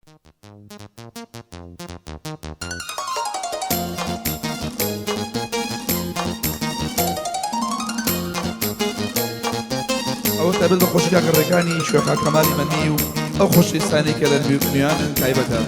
ئەوە تایبەت بە خۆشی کاکە ڕێکانی شێخا کەمالی مەنی و ئەو خۆشەویستانەی کە لە میوانن تایبەتە.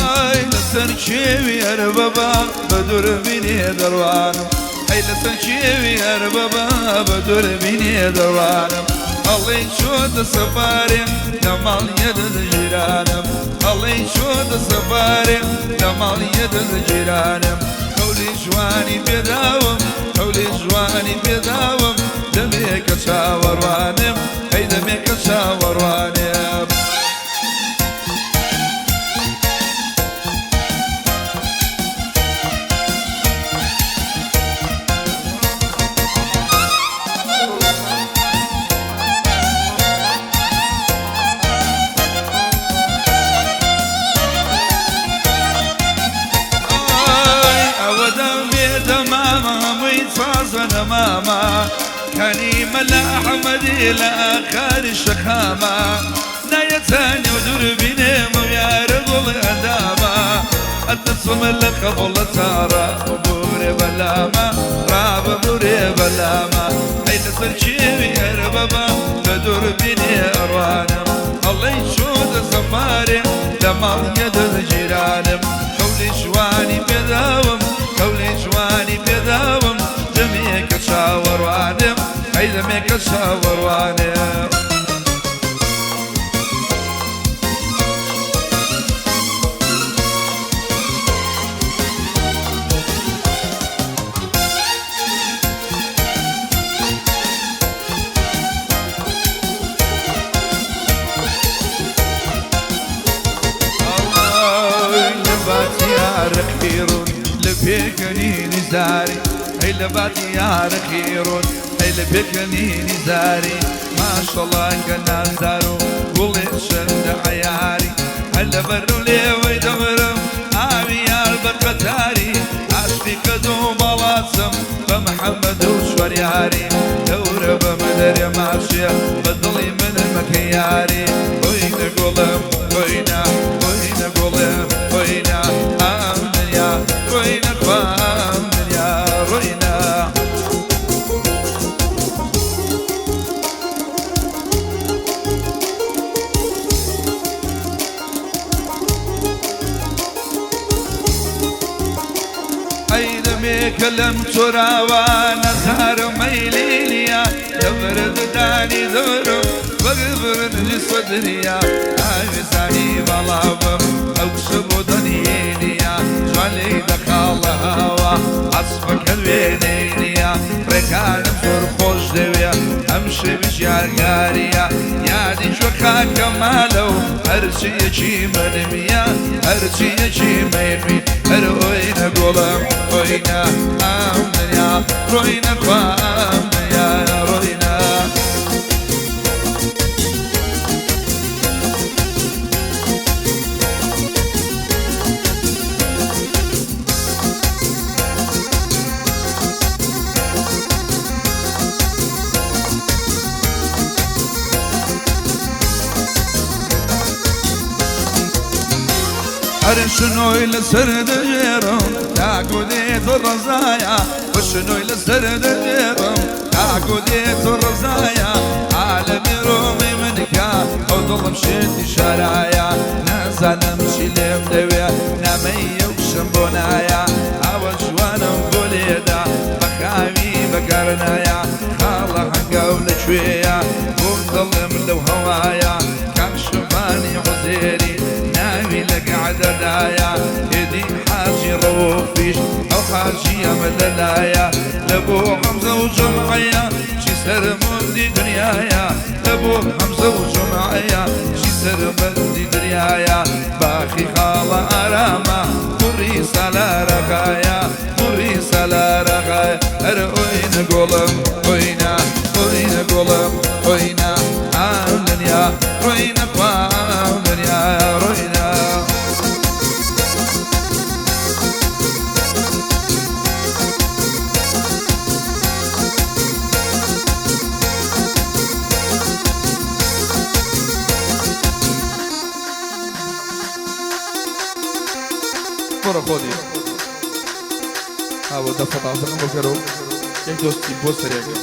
ئای لەسەر کێوی هەربەبا بە دووربینێ دەڕوانم، ئەی لەسەر کێوی هەربەبا بە دووربینێ دەڕوانم، ئەڵێی چۆتە سەفارێ لە ماڵ یەدە جیرانم، ئەڵێی چۆتە سەفارێ لە ماڵ یەدە جیرانم، قەولی جوانی پێداوم، قەولی جوانی پێداوم، دەمێکە چاوەڕوانم، ئەی دەمێکە چاوەڕوانم. ئای ئەوەدەم بێتە مامە هەمووی تازە نەمامە، کانی مەلا ئەحمەدی لە ئاخاری شەقامە، نایەتە نێو دووربینێمە و یارە گوڵ ئەندامە، ئەترسم لە قەبڵە تاڕە ببورێ بەلامە، ڕاببورێ بەلامە، ئەی لەسەر کێوی ئەربەبا بە دووربینێ ئەڕوانم، ئەڵێی چۆتە سەفارێ لە ماڵ یەدە جیرانم، قەولی جوانی پێداوم، قەولی جوانی پێداوم، دەمێکە چاوەڕوانم، ئەی دەمێکە چاوەڕوانم. ئای لە باتیارە خیرون لە پێکەنینی زاری، ئەی لە باتیارە خیرون ئەی لە پێکەنینی زاری، ماشەڵا کە نازدار و گوڵێ چەندە عەیاری، هەر لەبەر لێوەی دەمرم ئاوی یار بە قەتاری، عاشقی قەد و باڵاچم بە محەممەد و چوار یاری، دەورە بە مدەرێ ماچێ بە دڵی من مەکە یاری، ڕۆینە گوڵم ڕۆینە، ڕۆینە گوڵم ڕۆینە، ئەم دنیا ڕۆینە خوا ئەم دنیا ڕۆینە. ئەی دەمێکە لەم چۆراوە نەزارم مەیلینیە، لە بەرددانی دەورم وەک برنجی سەدریە، ئاوێزانی بەڵاوم ئەو کچە بۆ دەنیە، جوان لێی دەخاڵە هاوا عەسفەکە وێنەی نییە، ڕێکانم زۆر خۆش دەوێ ئەم شەویش یارگاریە، یادی کوێ خاکە مالە و هەرچیەکی منمیە، هەرچیەکی مەیمی، هەر ئۆینە گوڵم ئۆینە ئەم دنیا ڕۆینە خوا ئەم دنیا ڕۆینە. ئەرێ شنۆی لەسەر دەژێرم تاکو دێت ڕەزایە، شنۆی لەسەر دەژێرم تاکو دێت ڕەزایە، عالەمی ڕۆمی منکە ئەو دڵم شێتی شارایە، نازانم چی لێم دەوێ نامەی ئەو کچم بۆ نایە، ئاوە جوانم بۆ لێدا بە خاوی بەکارنایە، خاڵە هەنگاو لەکوێیە بۆ دڵم لەو هەوایە، کاک شوانی عوزێری ناوی لە گەعدەدایە، ئێدی حاجی ڕەوفیش ئەو حاجی ئەمە لەلایە، لە بۆ حەمزە و جەمعەیە چی سەرمەندی دنیایە، لە بۆ حەمزە و جەمعەیە چی سەرمەندی دنیایە، باخی خاڵە ئارامە کوڕی سالارەغایە، کوڕی سالارەغایە، هەر ئۆینە گوڵم ئۆینە. خۆ دێ. ها بۆ دەفە تازەکەم بۆ کەرەوە یەک دۆستی بۆ سەرێکە.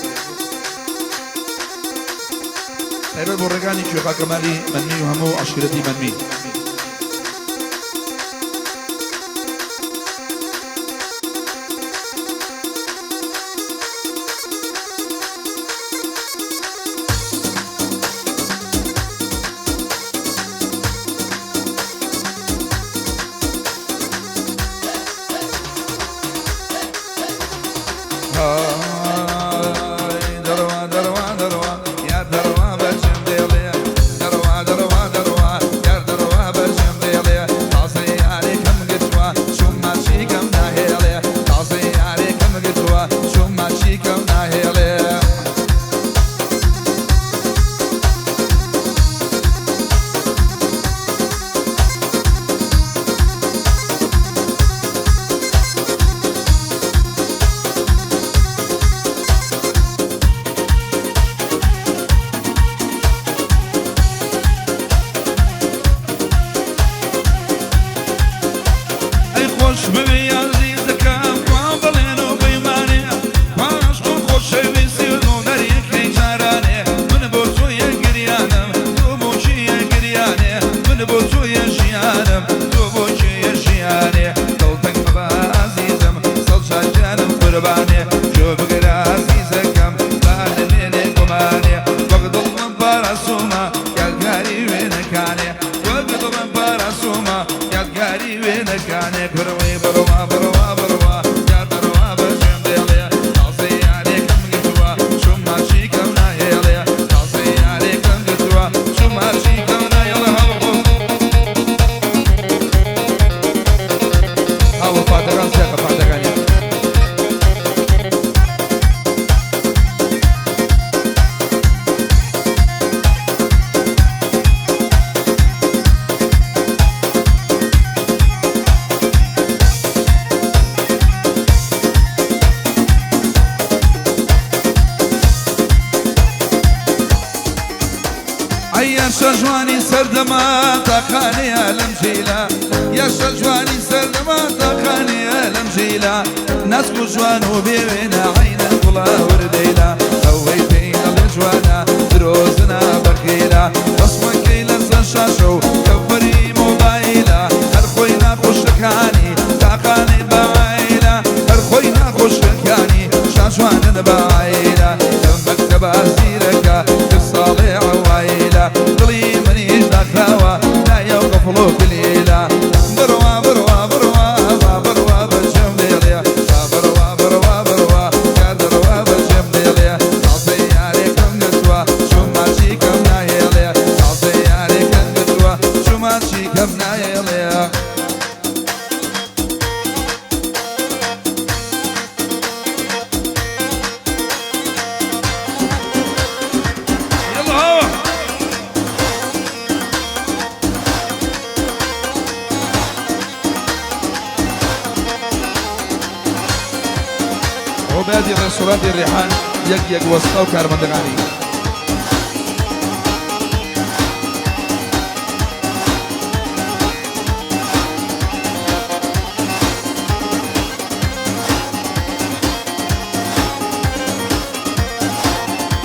تایبەت بۆ ڕێگانی کوێخا کەمالی مەنمی و هەموو عەشیرەتی مەنمی. دەڕوا دەڕوا دەڕوا یار دەڕوا بەجێم دێڵێ دەڕوا دەڕوا دەڕوا یار دەڕوا بەجێم دێڵێ تازە یارێکم گرتووە چووم ماچیکەم ناهێڵێ تازە یارێکم گرتووە چووم ماچیکەم ناهێڵێ. ئەی خۆش بوێ ئازیزەکەم کوا بەڵێن و پەیمانێ کوا عەشق و خۆشەویستی و دڵداریەکەی جارانێ من بۆ تۆیە گریانم تۆ بۆ کێیە گریانێ من بۆ تۆیە ژیانم تۆ بۆ کێیە ژیانێ دڵتەنگ مەبە ئازیزم سەد جار گیانم قوربانێ گوێ بگرە ئازیزەکەم با نەمێنێ گومانێ وەک دڵم پاراستوومە یادگاری وێنەکانێ وەک دڵم پاراستوومە یادگاری وێنەکانێ بڕوێ بڕوا بڕوا بڕوا یار دەڕوا بەجێم دێڵێ تازە یارێکم گرتووە چووم ماچیکەم ناهێڵێ تازە یارێکم گرتووە چووم ماچیکەم ناهێڵێ. هەوڵ هەوڵ پاتەکان سیاقە پاتەکانیان. ئەی یاشە جوانی سەردەما تاقانەیە لەم جیلە یاشە جوانی سەردەما تاقانەیە لەم جیلە ناسک و جوان و بێوێنە عەینەن گوڵە وردەیلە ئەوەی پێی ئەڵێ جوانە درۆزنە بەخیلە ڕەسمەکەی لەسەر شاشە و کەفەری مۆبایلە هەر خۆی ناخۆشەکانی تاقانەی بەعایلە هەر خۆی ناخۆشەکانی شاجوانن بەعایلە لەم مەکتەبە زیرەکە ساڵێ عەوایلە دڵی منیش داخراوە لایە و قفڵ و کلیلە بڕوا بڕوا بڕوا با بڕوا بەجێم دێڵێ با بڕوا بڕوا بڕوا یار دەڕوا بەجێم دێڵێ تازە یارێکم گرتووە چووم ماچیکەم ناهێڵێ تازە یارێکم گرتووە چووم ماچیکەم ناهێڵێ. يلا هوا عوبادی ڕێستۆرانتی ڕیحان یەک یەک وەستا و کارمەندەکانی.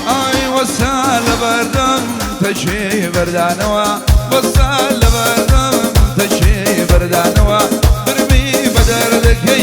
ئای وەستا لەبەردەم تەکێی بەردانەوە وەستا لەبەردەم تەکێی بەردانەوە برمی بە دەردەکەی